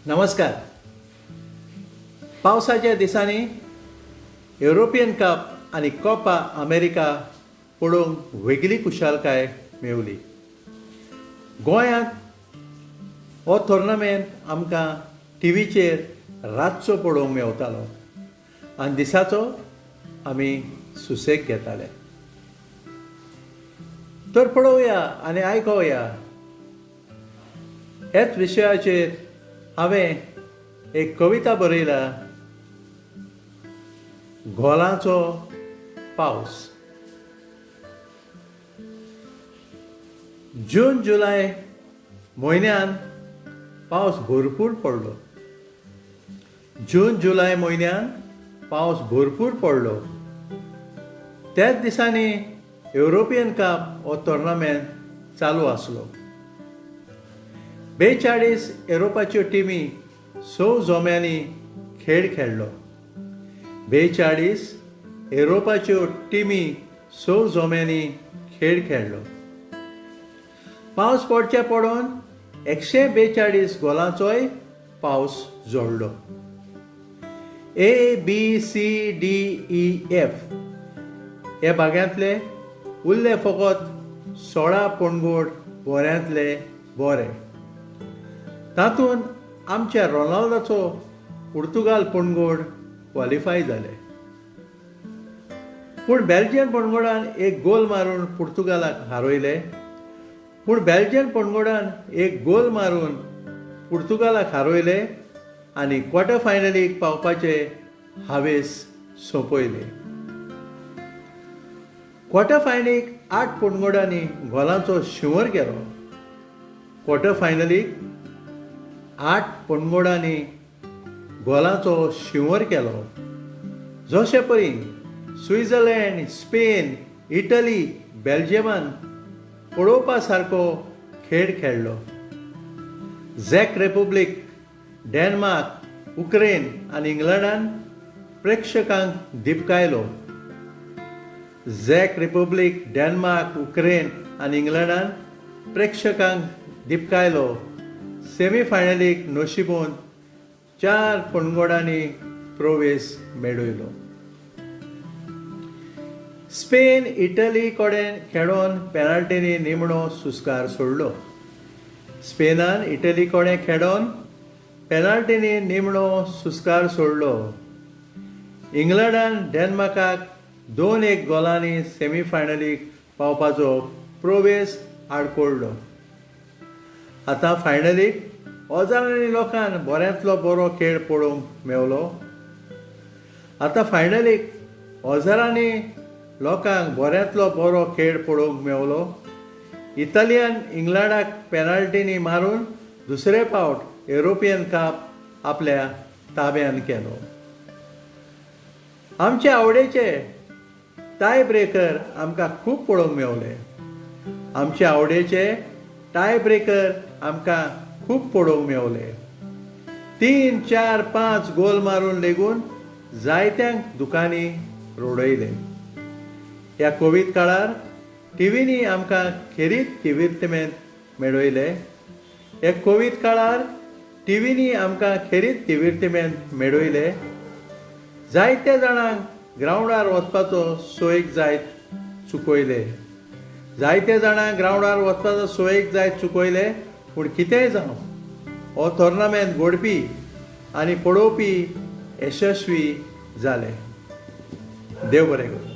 नमस्कार. पावसाच्या दिसांनी युरोपियन कप आनी कोपा अमेरिका पळोवंक वेगळी खुशालकाय मेवली. गोंयांत हो टोर्नामेंट आमकां टिवीचेर रातचो पळोवंक मेवतालो आनी दिसाचो आमी सुसेग घेताले. तर पळोवया आनी आयकोया ह्याच विशयाचेर हांवें एक कविता बरयल्या, गोलाचो पावस. जून जुलय म्हयन्यान पावस भरपूर पडलो. जून जुलय म्हयन्यान पावस भरपूर पडलो. त्याच दिसांनी युरोपियन कप हो टोर्नामेंट चालू आसलो. 42 युरोपाच्यो टिमी स जोम्यांनी खेळ खेळ्ळो. 42 युरोपाच्यो टिमी स जोम्यांनी खेळ खेळ्ळो. पावस पडचे पडून 142 गोलांचोय पावस जोडलो. A B C D E F ह्या भागांतले उरले फकत 16 पणगोड बऱ्यांतले बरे. तातूंत आमच्या रोनाल्डोचो पुर्तुगाल पणगोड क्वॉलिफाय जाले. पूण बेल्जियन पणगोडान एक गोल मारून पुर्तुगालाक हारयले. पूण बेल्जियन पणगोडान एक गोल मारून पुर्तुगालाक हारयले आनी क्वॉर्टर फायनलीक पावपाचे हावेस सोंपयले. क्वॉर्टर फायनलीक 8 पणगोडांनी गोलांचो शिंवर केलो. क्वॉर्टर फायनलीक 8 पणगोडांनी गोलांचो शिंवर केलो. जशे परी स्वित्झर्लंड, स्पेन, इटली, बेल्जियमान पळोवपा सारको खेळ खेळ्ळो. झॅक रिपब्लीक, डेन्मार्क, उक्रेन आनी इंग्लंडान प्रेक्षकांक दिपकायलो. झॅक रिपब्लीक, डेन्मार्क, उक्रेन आनी इंग्लंडान प्रेक्षकांक दिपकायलो. सेमीफायनलीक नशिबोन 4 पणगोडांनी प्रवेश मेळयलो. स्पेन इटली कडेन खेळोन पेनाल्टीनी निमणो सुस्कार सोडलो. स्पेनान इटली कडेन खेळोन पेनाल्टीनी निमणो सुस्कार सोडलो. इंग्लंडान डेन्मार्काक 2-1 गोलांनी सेमीफायनलीक पावपाचो प्रवेश आडकोडलो. आतां फायनलीक हजारांनी लोकांक बऱ्यांतलो बरो खेळ पळोवंक मेवलो. आतां फायनलीक हजारांनी लोकांक बऱ्यांतलो बरो खेळ पळोवंक मेवलो. इतालियन इंग्लंडाक पेनाल्टीनी मारून दुसरे फावट युरोपियन कप आपल्या ताब्यान केलो. आमचे आवडीचे टाय ब्रेकर आमकां खूब पळोवंक मेवले. आमचे आवडीचे टाय ब्रेकर आमकां खूब पळोवंक मेवले. 3, 4, 5 गोल मारून लेगून जायत्यांक दुकांनी रडयले. ह्या कोवीड काळार टिवींनी आमकां खेरीत दिविर्तमेंत मेळयले. ह्या कोवीड काळार टिवींनी आमकां खेरीत दिविर्तमेंत मेळयले. जायत्या जाणांक ग्रावंडार वचपाचो सोयीक जायत चुकयले. जायते जाणांक ग्रावंडार वचपाचो सोयीक जायत चुकयले. पूण कितेंय जावं, हो टोर्नामेंट घडपी आनी पळोवपी यशस्वी जाले. देव बरें करूं.